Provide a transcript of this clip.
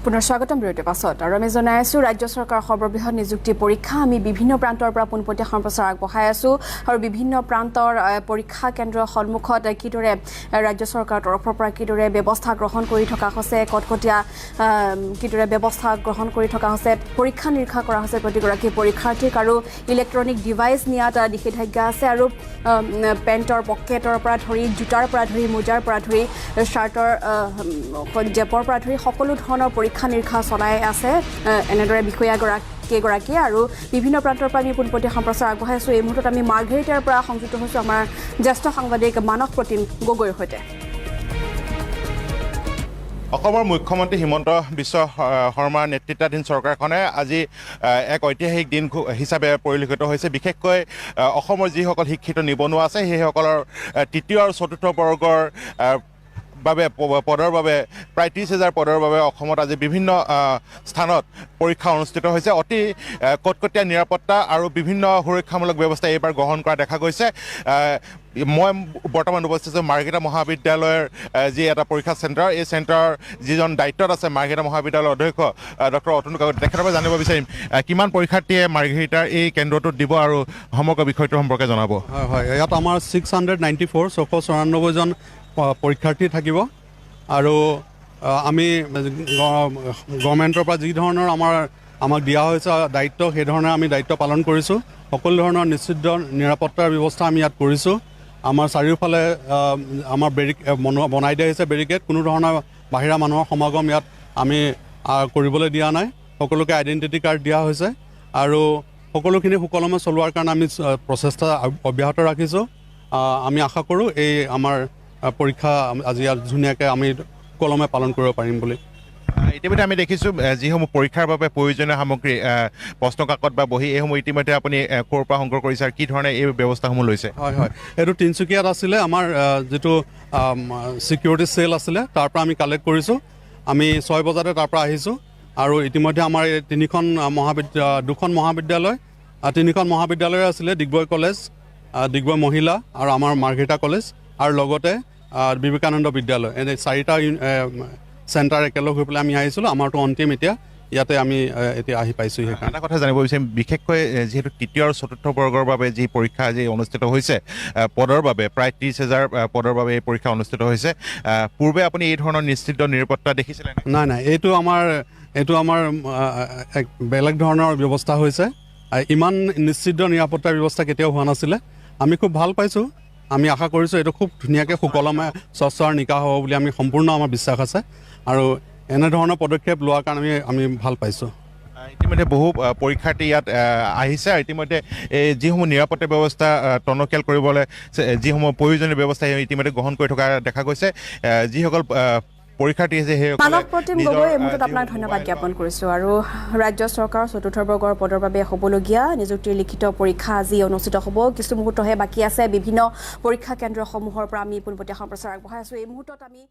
পুনৰ স্বাগতম বিৰতিৰ পাছত। আৰু আমি জনাই আছোঁ, ৰাজ্য চৰকাৰৰ সৰ্ববৃহৎ নিযুক্তি পৰীক্ষা আমি বিভিন্ন প্ৰান্তৰ পৰা পোনপটীয়া সম্প্ৰচাৰ আগবঢ়াই আছোঁ। আৰু বিভিন্ন প্ৰান্তৰ পৰীক্ষা কেন্দ্ৰৰ সন্মুখত কিদৰে ৰাজ্য চৰকাৰৰ তৰফৰ পৰা কিদৰে ব্যৱস্থা গ্ৰহণ কৰি থকা হৈছে, কটকটীয়া কিদৰে ব্যৱস্থা গ্ৰহণ কৰি থকা হৈছে, পৰীক্ষা নিৰীক্ষা কৰা হৈছে প্ৰতিগৰাকী পৰীক্ষাৰ্থীক। আৰু ইলেক্ট্ৰনিক ডিভাইচ নিয়াত নিষেধাজ্ঞা আছে। আৰু পেণ্টৰ পকেটৰ পৰা ধৰি, জোতাৰ পৰা ধৰি, মোজাৰ পৰা ধৰি, শ্বাৰ্টৰ জেপৰ পৰা ধৰি সকলো ধৰণৰ পৰীক্ষা নিৰীক্ষা চলাই আছে এনেদৰে বিষয়াগৰাকী কেইগৰাকীয়ে। আৰু বিভিন্ন প্ৰান্তৰ পৰা আমি পোনপটীয়া সম্প্ৰচাৰ আগবঢ়াই আছোঁ। এই মুহূৰ্তত আমি মাৰ্ঘেৰিটাৰ পৰা সংযুক্ত হৈছোঁ আমাৰ জ্যেষ্ঠ সাংবাদিক মানস প্ৰতিম গগৈৰ সৈতে। অসমৰ মুখ্যমন্ত্ৰী হিমন্ত বিশ্ব শৰ্মাৰ নেতৃত্বাধীন চৰকাৰখনে আজি এক ঐতিহাসিক দিন হিচাপে পৰিলক্ষিত হৈছে। বিশেষকৈ অসমৰ যিসকল শিক্ষিত নিবনুৱা আছে, সেইসকলৰ তৃতীয় আৰু চতুৰ্থ বৰ্গৰ বাবে পদৰ বাবে, প্ৰায় 30,000 পদৰ বাবে অসমত আজি বিভিন্ন স্থানত পৰীক্ষা অনুষ্ঠিত হৈছে। অতি কটকটীয়া নিৰাপত্তা আৰু বিভিন্ন সুৰক্ষামূলক ব্যৱস্থা এইবাৰ গ্ৰহণ কৰা দেখা গৈছে। মই বৰ্তমান উপস্থিত আছোঁ মাৰ্ঘেৰিটা মহাবিদ্যালয়ৰ যি এটা পৰীক্ষা চেণ্টাৰ, এই চেণ্টাৰৰ যিজন দায়িত্বত আছে, মাৰ্ঘেৰিটা মহাবিদ্যালয়ৰ অধ্যক্ষ ডক্টৰ অতুল কাকতি, তেখেতৰ পৰা জানিব বিচাৰিম কিমান পৰীক্ষাৰ্থীয়ে মাৰ্ঘেৰিটাৰ এই কেন্দ্ৰটোত দিব আৰু সমগ্ৰ বিষয়টোৰ সম্পৰ্কে জনাব। হয়, ইয়াত আমাৰ 694, 694জন পৰীক্ষাৰ্থী থাকিব। আৰু আমি গভৰ্ণমেণ্টৰ পৰা যি ধৰণৰ আমাক দিয়া হৈছে দায়িত্ব, সেইধৰণে আমি দায়িত্ব পালন কৰিছোঁ। সকলো ধৰণৰ নিশ্চিত নিৰাপত্তাৰ ব্যৱস্থা আমি ইয়াত কৰিছোঁ। আমাৰ চাৰিওফালে আমাৰ বনাই দিয়া হৈছে বেৰিকেড। কোনো ধৰণৰ বাহিৰা মানুহৰ সমাগম ইয়াত আমি কৰিবলৈ দিয়া নাই। সকলোকে আইডেণ্টিটি কাৰ্ড দিয়া হৈছে আৰু সকলোখিনি সুকলমে চলোৱাৰ কাৰণে আমি প্ৰচেষ্টা অব্যাহত ৰাখিছোঁ। আমি আশা কৰোঁ এই আমাৰ পৰীক্ষা আজি ইয়াত ধুনীয়াকৈ আমি সুকলমে পালন কৰিব পাৰিম বুলি। ইতিমধ্যে আমি দেখিছোঁ যিসমূহ পৰীক্ষাৰ বাবে প্ৰয়োজনীয় সামগ্ৰী, প্ৰশ্ন কাকত বা বহী, এইসমূহ ইতিমধ্যে আপুনি ক'ৰ পৰা সংগ্ৰহ কৰিছে আৰু কি ধৰণে এই ব্যৱস্থাসমূহ লৈছে? হয়, এইটো তিনিচুকীয়াত আছিলে আমাৰ যিটো ছিকিউৰিটি চেল আছিলে, তাৰ পৰা আমি কালেক্ট কৰিছোঁ। আমি 6 বজাতে তাৰ পৰা আহিছোঁ। আৰু ইতিমধ্যে আমাৰ এই তিনিখন দুখন মহাবিদ্যালয়, তিনিখন মহাবিদ্যালয় আছিলে, ডিগবৈ কলেজ, ডিগবৈ মহিলা আৰু আমাৰ মাৰ্ঘেৰিটা কলেজ আৰু লগতে বিবেকানন্দ বিদ্যালয়, এনে চাৰিটা চেণ্টাৰ একেলগ হৈ পেলাই আমি আহিছিলোঁ। আমাৰতো অন্তিম এতিয়া ইয়াতে আমি এতিয়া আহি পাইছোঁ সেইকাৰণে। এটা কথা জানিব বিচাৰিম, বিশেষকৈ যিহেতু তৃতীয় আৰু চতুৰ্থ বৰ্গৰ বাবে যি পৰীক্ষা আজি অনুষ্ঠিত হৈছে, পদৰ বাবে, প্ৰায় 30,000 পদৰ বাবে এই পৰীক্ষা অনুষ্ঠিত হৈছে, পূৰ্বে আপুনি এই ধৰণৰ নিশ্চিত নিৰাপত্তা দেখিছিলে নে? নাই, এইটো আমাৰ এক বেলেগ ধৰণৰ ব্যৱস্থা হৈছে। ইমান নিশ্চিত নিৰাপত্তাৰ ব্যৱস্থা কেতিয়াও হোৱা নাছিলে। আমি খুব ভাল পাইছোঁ। আমি আশা কৰিছোঁ এইটো খুব ধুনীয়াকৈ সুকলমে স্বচ্ছ আৰু নিকা হ'ব বুলি আমি সম্পূৰ্ণ আমাৰ বিশ্বাস আছে। আৰু এনেধৰণৰ পদক্ষেপ লোৱাৰ কাৰণে আমি ভাল পাইছোঁ। ইতিমধ্যে বহু পৰীক্ষাৰ্থী ইয়াত আহিছে আৰু ইতিমধ্যে এই যিসমূহ নিৰাপত্তা ব্যৱস্থা টনকিয়াল কৰিবলৈ যিসমূহ প্ৰয়োজনীয় ব্যৱস্থা, সেই ইতিমধ্যে গ্ৰহণ কৰি থকা দেখা গৈছে। যিসকল পৰীক্ষাৰ্থী আছে, সেইসকলে মানস প্ৰতিম নিজৰ, গগৈ, এই মুহূৰ্তত যিসমূহ আপোনাক ধন্যবাদ মোবাইল জ্ঞাপন কৰিছোঁ। আৰু ৰাজ্য চৰকাৰৰ চতুৰ্থ বৰ্গৰ পদৰ বাবে হ'বলগীয়া নিযুক্তিৰ লিখিত পৰীক্ষা আজি অনুষ্ঠিত হ'ব। কিছু মুহূৰ্তহে বাকী আছে। বিভিন্ন পৰীক্ষা কেন্দ্ৰসমূহৰ পৰা আমি পোনপটীয়া সম্প্ৰচাৰ আগবঢ়াই আছোঁ। এই মুহূৰ্তত আমি